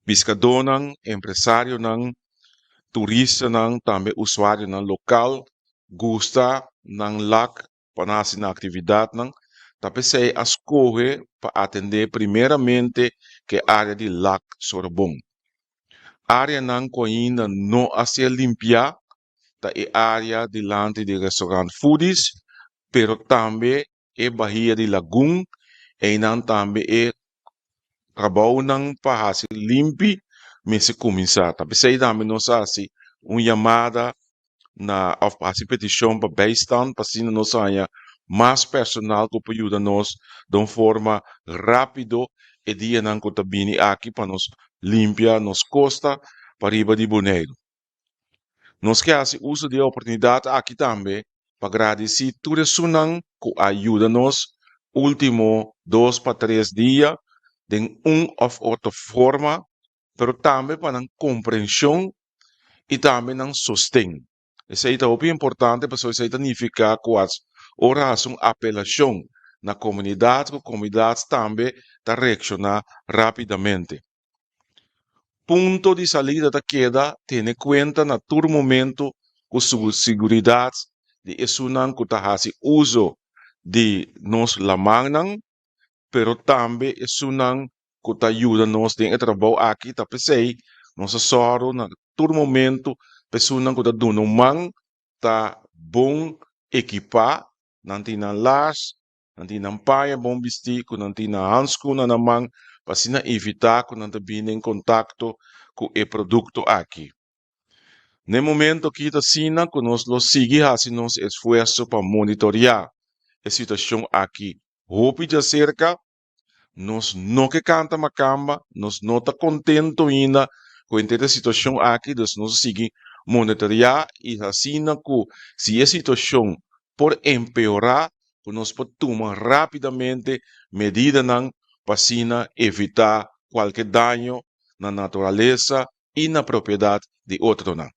Piskadónan, empresarionan, turistanan, tambe usuarionan lokal gusta nan Lac pa nan hasi nan aktividatnan. Ta p'esei a skohe pa atendé primeramente ku e área di Lac Sorobon. Áreanan ku ainda no a ser limpiá ta e área dilanti di restaurant Foodies, pero tambe e bahia di Lagun, einan tambe e trabounan pa hasi limpi mester kuminsá. Ta p'esei tambe nos a hasi un yamada na òf hasi petishon pa bijstand pa asina nos haña mas personal ku por yuda nos den un forma rápido e dianan ku ta bini aki pa nos limpia nos kosta pariba di Boneiru. Nos ke hasi uso di e oportunidat aki tambe pa gradisí tur esunnan ku a yuda nos último dos pa tres dia den un òf otro forma, pero tambe pa nan komprenshon i tambe nan sosten. Esei ta hopi importante pasobra esei ta nifiká ku as ora hasi un apelashon na komunidat ku komunidat tambe ta reakshoná rápidamente. Punto di salida ta keda tene kuenta na tur momento ku siguridat di esunnan ku ta hasi uso di nos lamannan, pero tambe esunnan ku ta yuda nos den e trabou aki. Ta p'esei nos a sòru na tur momento pa esunnan ku ta duna un man ta bon ekipá, nan tin nan las, Nan tin nan paña bon bistí ku nan tin nan hanskuna na man pa asina evitá ku nan ta bini en kontakto ku e produkto aki. Na e momento aki ta asina ku nos lo sigui hasi nos esfuerso pa monitoriá e situashon aki hopi djaserka. Nos no ke kanta makamba, nos no ta kontento ainda ku henter e situashon aki, dus nos a sigui monitoreá i asina ku si e situashon por empeorá ku nos por tuma rápidamente medidanan pa asina evitá kualke daño na naturalesa i na propiedat di otronan.